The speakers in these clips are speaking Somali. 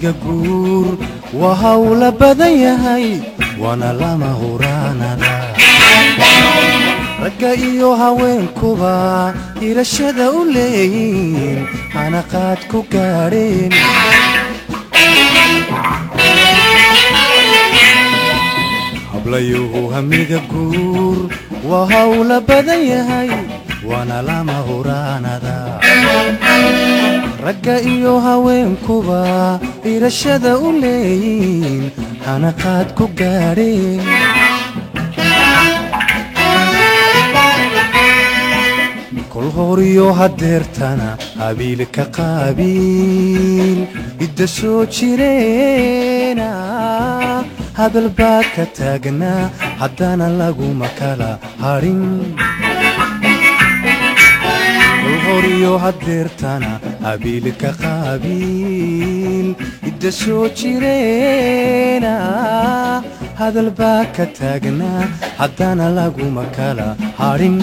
Hamiga guur waa hawla badan yahay, waana lama huraanada. Ragga iyo haweenkuba hirashada u leeyiin, hanaqaad ku gaadheen. Hablayuhu hamiga guur waa hawla badan yahay, waana lama huraanada. Ragga iyo haweenkuba hirashada u leeyiin, hanaqaad ku gaadheen. Kol horiyo hadeertana habiilka qaabiil hidda soo jireena, hadal baa ka taagnaa, haddana laguma kala hadhin. Kol horiyo hadeertana habiilka qaabiil hidda soo jireena, hadal baa ka taagnaa, haddana laguma kala hadhin.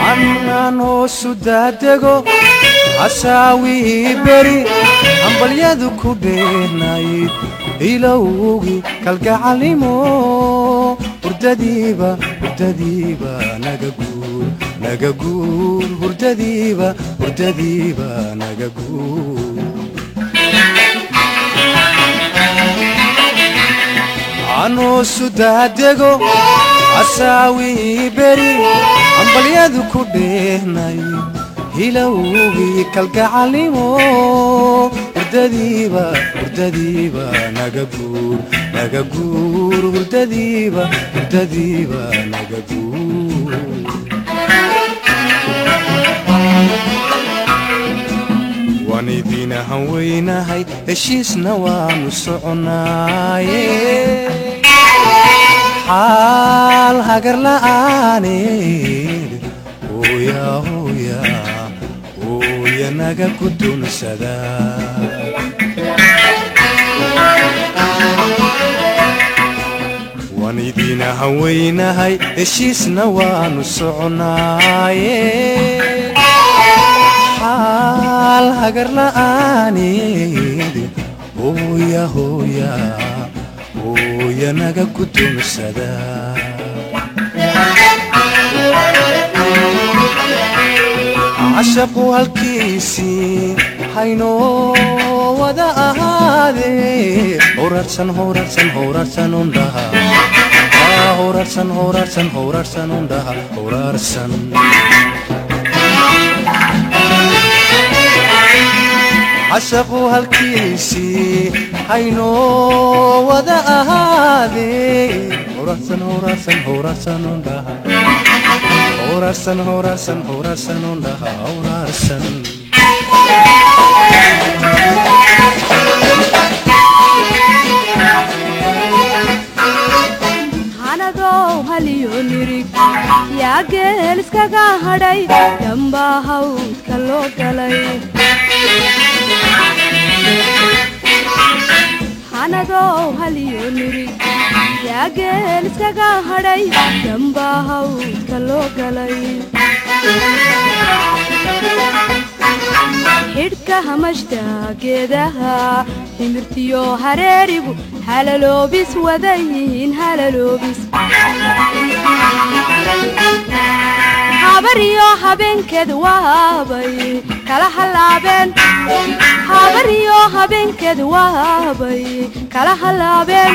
Annaan hoosu daadego hasaawihii beri hambalyadu ku dheehnayd, ilowgii kalgacalimo hurdadiiba, hurdadiiba naga guur, naga guur, hurdadiiba, hurdadiiba naga guur. Anoosu daadego hasaawihii beri hambalyadu ku dheehnay, hilowgii kalgacalimo hurdadiiba, hurdadiiba naga guur, naga guur, hurdadiiba, hurdadiiba naga guur. Waan idin hanweynahay, heshiisna waanu soconaaye, xaal hagar la'aaneed hooya hooya hooya naga gudoonsada. Waan idin hanweynahay, heshiisna waanu soconaaye, xaal hagar la'aaneed hooya hooya hooya naga gudoonsada. Cashaqu halkiisii haynoo wada ahaadee, howrarsan howrarsan howrarsan undhaha, howrarsan howrarsan howrarsan undhaha, howrarsan. Cashaqu halkiisii haynoo wada ahaadee, howrarsan howrarsan howrarsan undhaha, howrarsan howrarsan howrarsan undhaha, howrarsan. Hanadow haliyo nirig yaa geel iskaga hadhay, dambaa hawdka loo galay. Hanadow haliyo nirig yaa geel iskaga hadhay, dambaa hawdka loo galay. Xidhka hamashta geedaha himirtiyo hareerigu halaloobis wadayihiin, halaloobis. Habariyo habeenkeed waabay kala hallaabeen, habariyo habeenkeed waabay kala hallaabeen.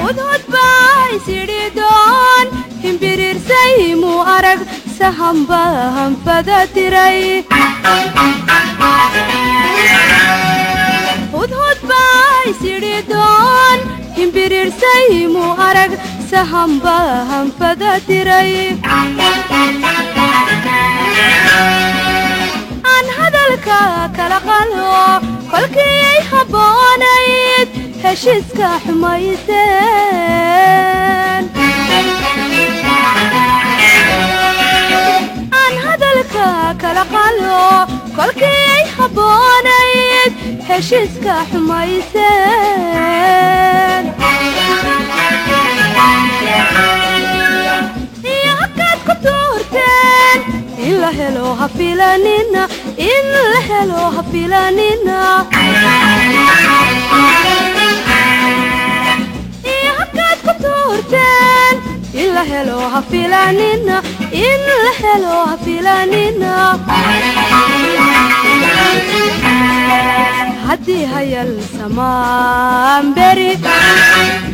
Hudhud baa isidhi doon himbiriirsay, muu arag sahanba hanfada diray. Hudhud baa isidhi doon himbiriirsay, muu arag sahanba hanfada diray. Aan hadalka kala qalo, kolkii ay habboonayd heshiiska xumayseen. Aan hadalka kala qalo, kolkii ay habboonayd heshiiska xumayseen. Iyo hakaad ku tuurteen in la helo ha filanina, In la helo ha filanina. Iyo habkaad ku tuurteen. In la helo ha filanina. In la helo ha filanina. Haddii hayal samaan beri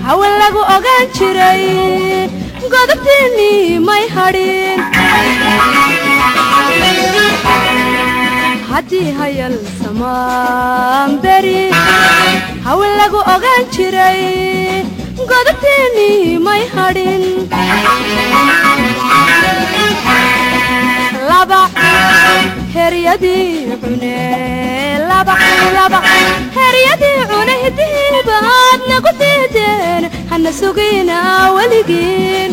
hawen lagu ogaan jiray, godobtiinnii may hadhin. Haddii hayal samaan beri hawen lagu ogaan jiray, godobtiinnii may hadhin. Laba heryadii cune, laba laba heryadii cune, hidihii baad nagu diideen, hana sugina weligiin.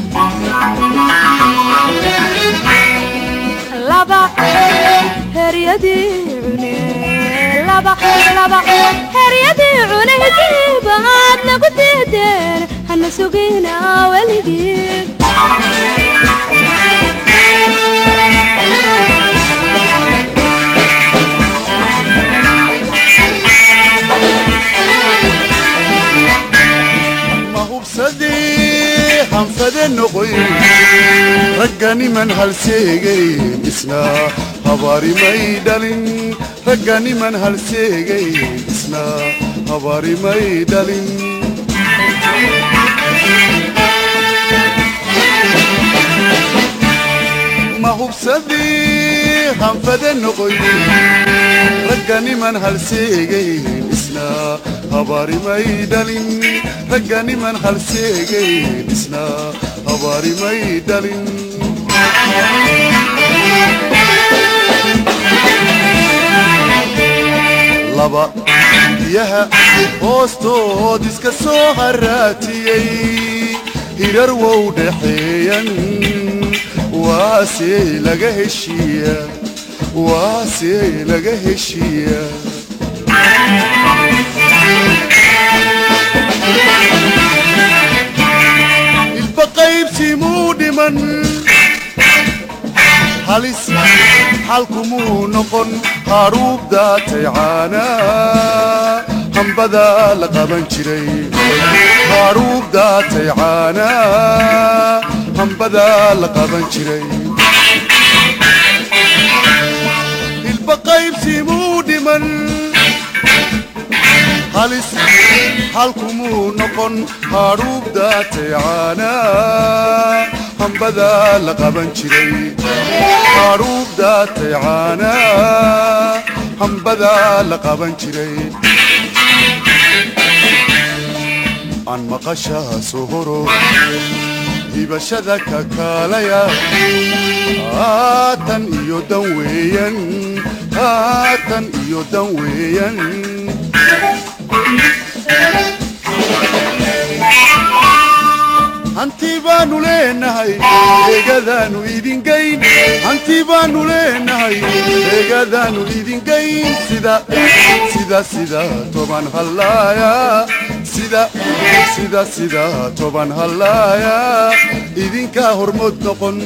Laba heryadii cune, laba laba heryadii cune, hidihii baad nagu diideen, hana sugina weligiin. Ma hubsadii hanfade noqoy ragga niman halseegayn isna habaarimay dhalin, ragga niman halseegayn isna habaarimay dhalin. Ma hubsadii hanfade noqoy ragga niman halseegayn isna habaarimay dhalin, ragga niman halseegayn isna habaarimay dhalin. Laba biyaha hoostood iska soo haraatiyey, hirar wow dhaxeeyan, waase laga heshiiya, waase laga heshiiya. Ilba qaybsimuu dhiman, halis xalkumuu noqon, haruub daatay caana hambadaa la qaban jiray, haruub daatay caana hambadaa la qaban jiray. Ilba qaybsimuu dhiman, halis xalkumuu noqon, haruub daatay caana hambadaa la qaban jiray, haruub daatay caana hambadaa la qaban jiray. Aan maqashaa sohoro hibashada ka kaalaya, haatan iyo dan weeyan, haatan iyo dan weeyan. Hanti baanu leenahay eegadaanu idin geyn, hanti baanu leenahay eegadaanu idin geyn, sida sida sida 10 hallaaya, sida sida sida 10 hallaaya, idinkaa hormood noqon.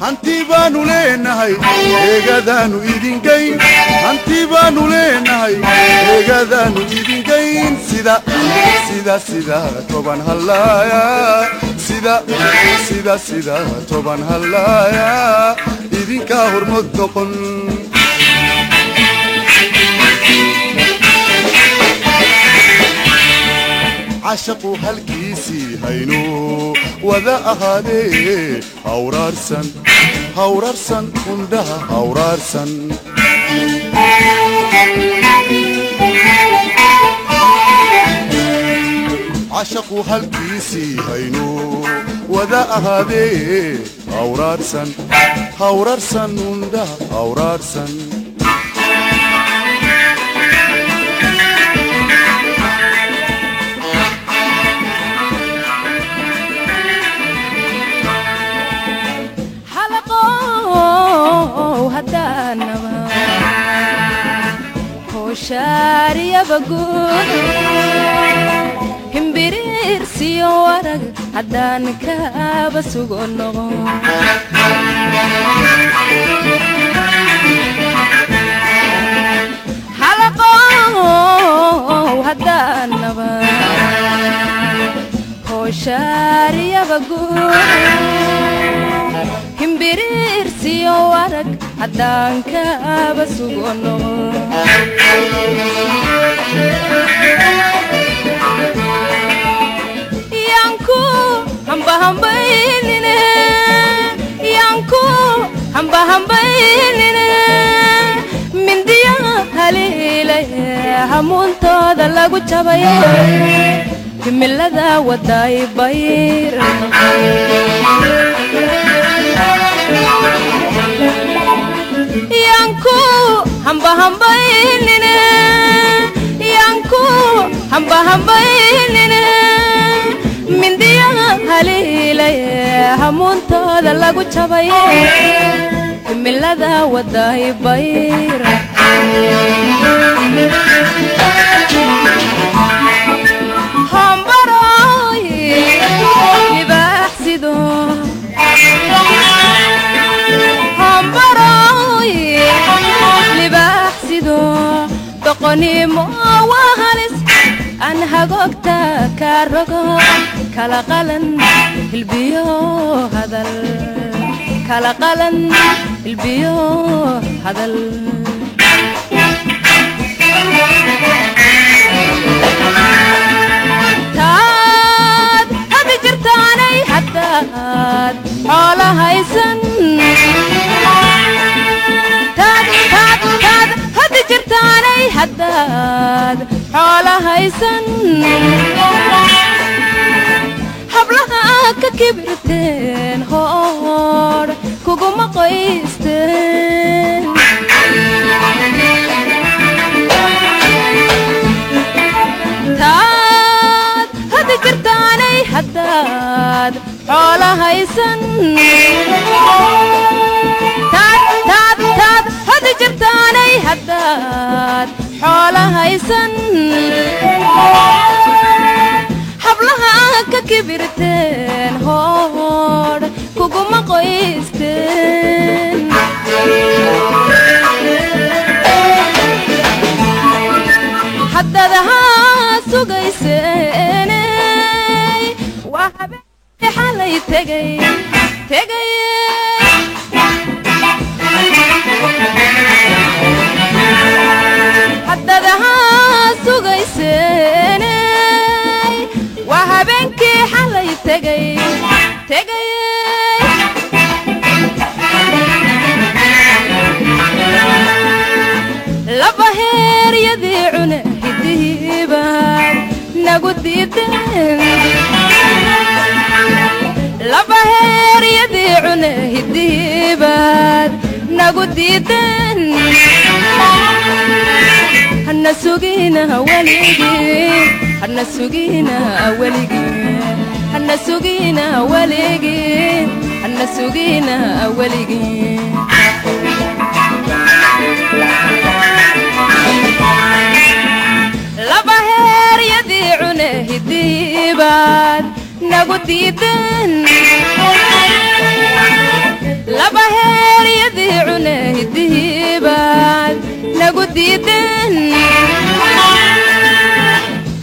Hanti baanu leenahay eegadaanu idin geyn, hanti baanu leenahay eegadaanu idin geyn, sida sida sida 10 hallaaya, sida sida sida 10 hallaaya, idinkaa hormood noqon. Cashaqu halkiisii haynu wada ahaadee, hawraarsan hawraarsan hundhaha hawraarsan. Cashaqu halkiisii haynu wada ahaadee, hawraarsan hawraarsan hundhaha hawraarsan. Halaqow haddaanaba hooshaariyaba guud himbi. Himbiriirsiyo warag haddaan kaaba sugo noqo. Halaqow haddaan naba hooshaariyaba guur. Himbiriirsiyo warag haddaan kaaba sugo noqo. Yanku hambahambaynine, yanku hambahambaynine, mindiya haliilay hamuuntooda lagu jabay, himilada waday bayr. Yanku hambahambaynine, yanku hambahambaynine, mindiya haliilay hamuuntooda lagu jabay, himilada waday bayr. Hambaroy libaaxsido, hambaroy libaaxsido, doqonimo waa halis aan hagoogta ka rogo. Kala qalan hilbiyo hadal, kala qalan hilbiyo hadal. Taad hadi jirtaanay haddaad xoola haysan, taad taad taad hadi jirtaanay haddaad xoola haysan, hablaha ka kibirteen hoodh kuguma qoysteen. Taad hadi jirtaanay haddaad xoola haysan, taad taad taad hadi jirtaanay haddaad xoola haysan, hablaha ka kibirteen hoodh kuguma qoysteen. Haddaad ahaa sugayseeney waa habeenkii xalay tegay tegay. Haddaad ahaa sugayseney waa habeenkii xalay tegay tegay. Laba heeryadii cune hidihiibaad nagu diideen, laba heeryadii cune hidihiibaad nagu diideen. Hana sugina weligii, hana sugina weligii, hana sugina weligii, hana sugina weligii. Laba heeryadii cune hidihiibaad nagu diideen, laba heeryadii cune hidihiibaad nagu diideen.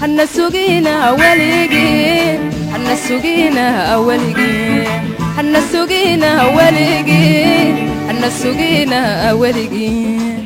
Hana sugina weligii, hana sugina weligii, hana sugina weligii, hana sugina weligii.